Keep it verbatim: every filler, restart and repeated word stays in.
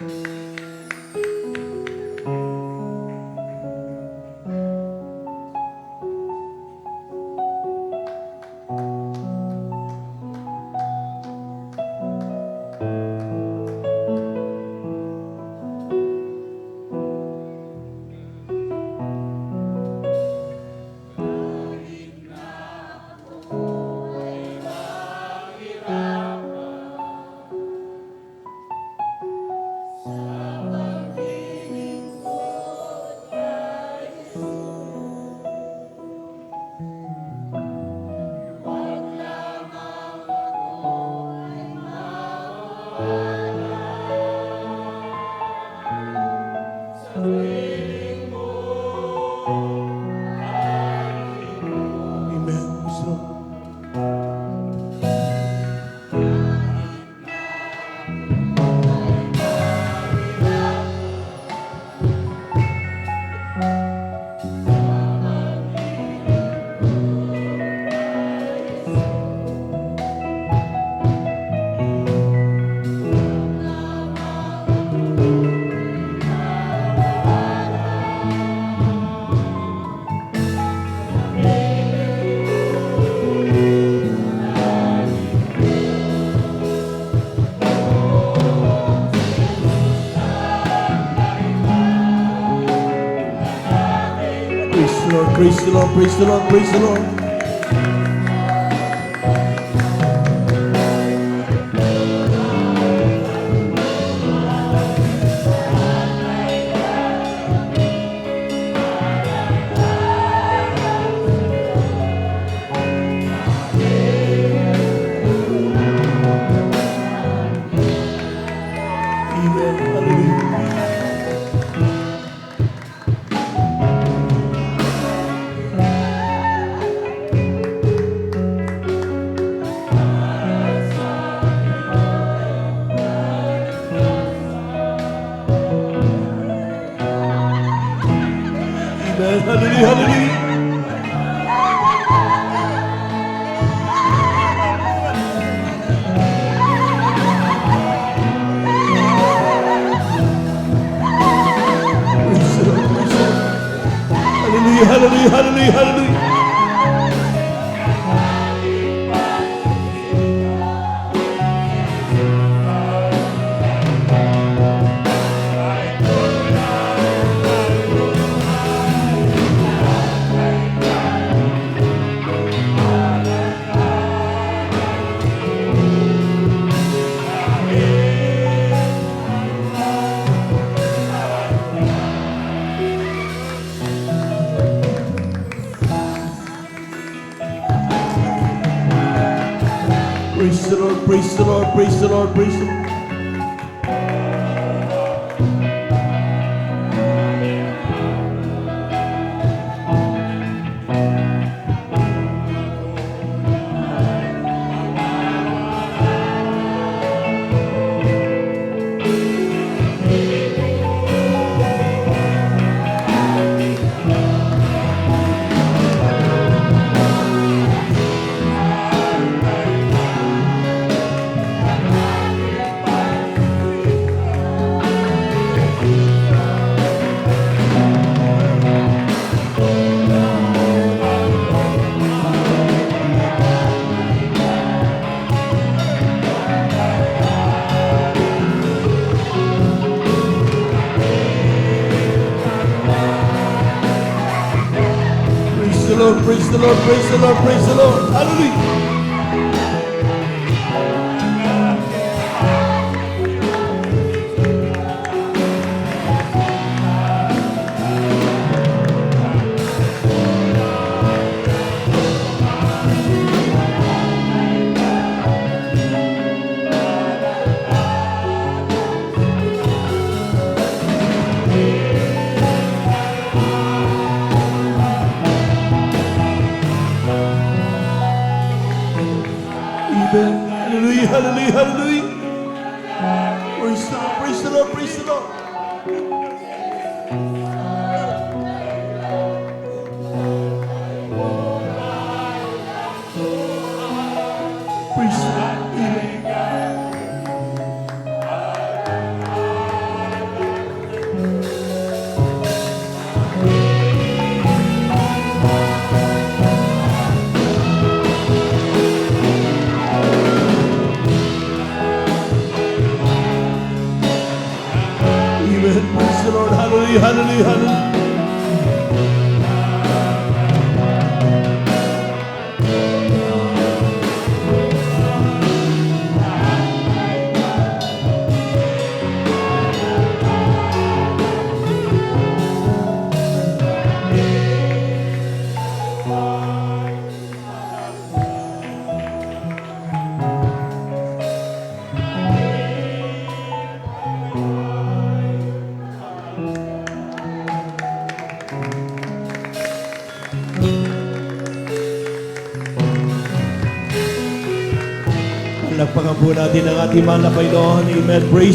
Amen. Praise the Lord. Praise the Lord, praise the Lord, praise the Lord, praise the Lord. Amen. Hallelujah. Amen. Hallelujah, hallelujah. Praise the Lord, praise the Lord. Hallelujah, hallelujah, hallelujah, hallelujah. Praise the Lord, praise the Lord, praise the Lord, praise the Lord. Praise the Lord, praise the Lord, praise the Lord, praise the Lord. Hallelujah. Amen. Hallelujah, hallelujah, hallelujah. Praise the Lord, praise the Lord, praise the Lord. Praise the Lord. Amen. Hallelujah, hallelujah. Palakpakan po natin ang ating mahal na Panginoon. Amen. Praise